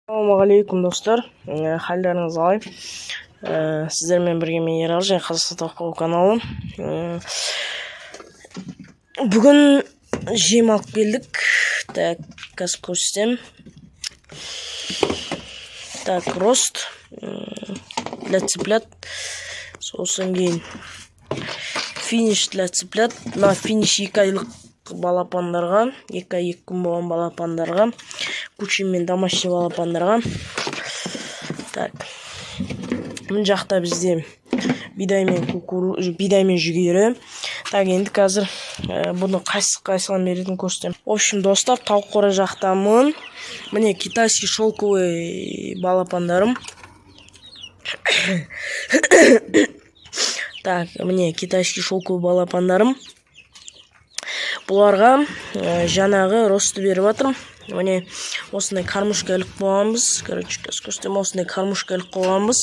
Ассалаумағалейкум, достар! Халдарыңыз қалай? Сіздермен бірге мен, Ералы, және Қазақстан тауық каналы. Бүгін жем алып келдік. Так, қазір көрсетемін. Так, рост для цыплят, сосын кейін финиш для цыплят. Мына финиш 2 айлық балапандарға, 2 ай 2 күн болған балапандарға, кучин мен домашний балапандарға. Так, мына жақта бізде бидай мен кукуруз, бидай мен жүгері. Так, енді қазір бұны қайсы қайсыған беретінін көрсетемін. В общем, достар, тауық қора жақтамын. Міне, китайский шелковый балапандарым. Так, міне, китайский шелковый балапандарым. Бұларға жаңағы ростты беріп жатырмын. Міне, осындай кормушка іліп қойғанбыз. Короче, қазір көрсетемін. Осындай кормушка іліп қойғанбыз,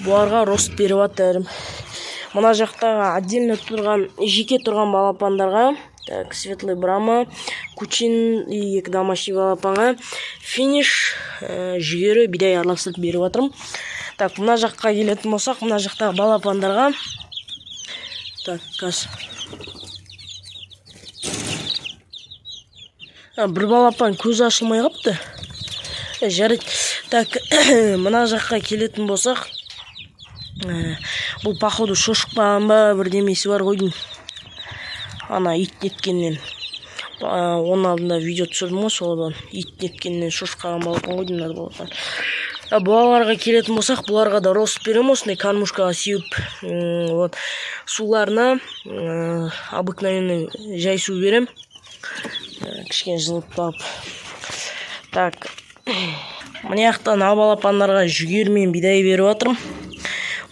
бұларға рост беріп жатырмын. Мына жақтағы отдельно тұрған, жеке тұрған балапандарға, так, светлый брама, кучин и екі домашний балапанға финиш, жүгері, бидай араластырып беріп жатырмын. Так, мына жаққа келетін болсақ, мына жақтағы балапандарға, так, қазір. Бір балапан көзі ашылмай қалыпты. Жарайды. Так, мына жаққа келетін болсақ, бұл, походу, шошып қалған ба, бірдемесі бар ғой деймін ана ит неткеннен. Оның алдында видео түсірдім ғой, содан ит неткеннен шошып қалған балапан ғой деймін мына балапан. Бұларға келетін болсақ, бұларға да рост беремін осындай кормушкаға сеуіп. Вот суларына обыкновенный жай су беремін, кішкене жылытып. Так, мына жақта мына балапандарға жүгері мен бидай беріп жатырмын.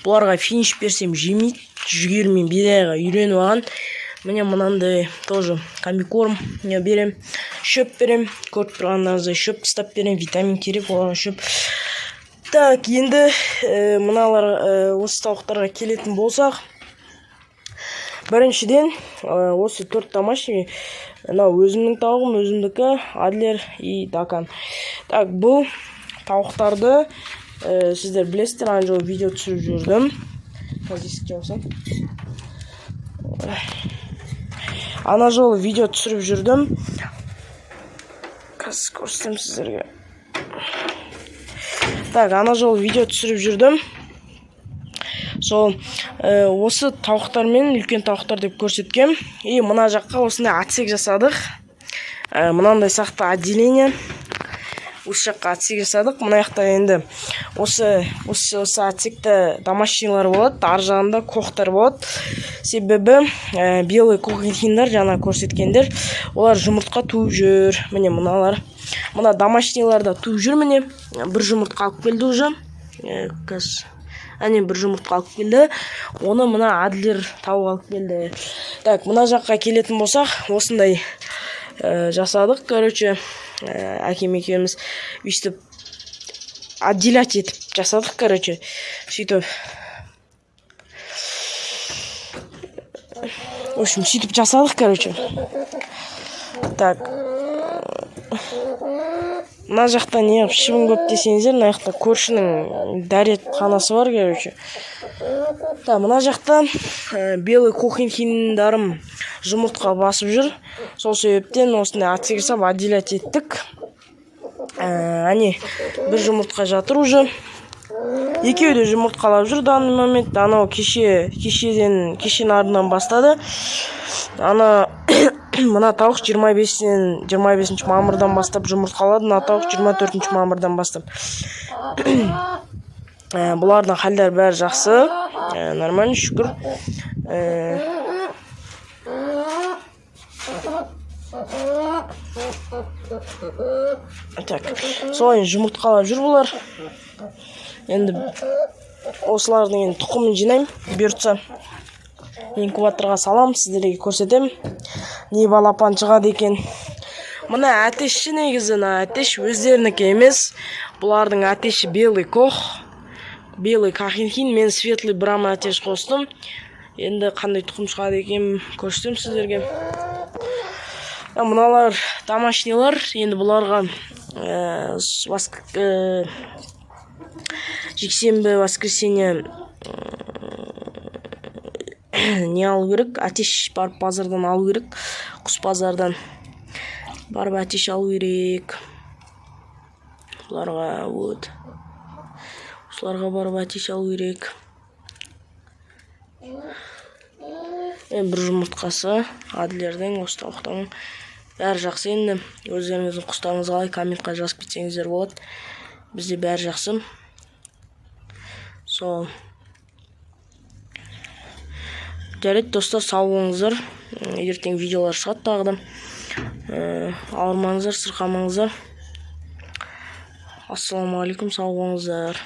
Бұларға финиш берсем, жемейді, жүгері мен бидайға үйреніп алған. Міне, мынандай тоже комбикорм не берем, шөп берем. Көріп тұрғандарыңыздай, шөп тастап берем, витамин керек оларға, шөп. Так, енді мыналар, осы тауықтарға келетін болсақ, біріншіден, осы төрт домашний, мынау өзімнің тауығым, өзімдікі, адлер и дакан. Так, бұл тауықтарды сіздер білесіздер, ана жолы видео түсіріп жүрдім. Қазір есік жабсам. Ана жолы видео түсіріп жүрдім, қазір көрсетемін сіздерге. Так, ана жолы видео түсіріп жүрдім, сол осы тауықтармен үлкен тауықтар деп көрсеткем. И мына жаққа осындай отсек жасадық, мынандай сияқты отделение. Осы жаққа отсек жасадық. Мына жақта енді осы отсекте домашнийлар болады, ар жағында кохтар болады. Себебі белый кохинхиндар, жаңа көрсеткендер, олар жұмыртқа туып жүр. Міне, мыналар, мына домашнийлар да туып жүр. Міне, бір жұмыртқа алып келді уже. Қазір, әне, бір жұмыртқа алып келді, оны мына адлер тауық алып келді. Так, мына жаққа келетін болсақ, осындай жасадық. Короче, әкем екеуміз өйстіп отделять етіп жасадық. Короче, сөйтіп, в общем, сөйтіп жасадық, короче. Так, мына жақта не шыбын көп десеңіздер, мына жақта көршінің дәретханасы бар, короче. Так, мына жақта белый кохинхиндарым жұмыртқа басып жүр. Сол себептен осындай отсек жасап, отделять еттік. Әне, бір жұмыртқа жатыр уже, екеуі де жұмыртқалап жүр данный момент. Анау кеше, кешеден, кешенің артынан бастады. Ана мына тауық 25-тен, 25 мамырдан бастап жұмыртқалады, мына тауық 24 мамырдан бастап. Бұлардың халдері бәрі жақсы, нормально, шүкір. Так, солай жұмыртқалап жүр бұлар. Енді осылардың енді тұқымын жинаймын, бұйыртса, инкубаторға саламын, сіздерге көрсетемін, не балапан шығады екен. Мына әтеші, негізі мына әтеш өздерінікі емес. Бұлардың әтеші белый кох, белый кахинхин. Мен светлый брама әтеш қостым. Енді қандай тұқым шығады екен, көрсетемін сіздерге. Мыналар домашнийлар. Енді бұларға Жексенбі, воскресенье не алу керек? Әтеш барып базардан алу керек. Құс базардан барып әтеш алу керек бұларға. Вот осыларға барып әтеш алу керек. Бір жұмыртқасы Адлердің, осы тауықтың бәрі жақсы. Енді өздеріңіздің құстарыңыз қалай, комментқа жазып кетсеңіздер болады. Бізде бәрі жақсы. Сол, жарайды, достар, сау болыңыздар. Ертең видеолар шығады тағы да. Ауырмаңыздар, сырқамаңыздар. Ассалаумағалейкум, сау болыңыздар.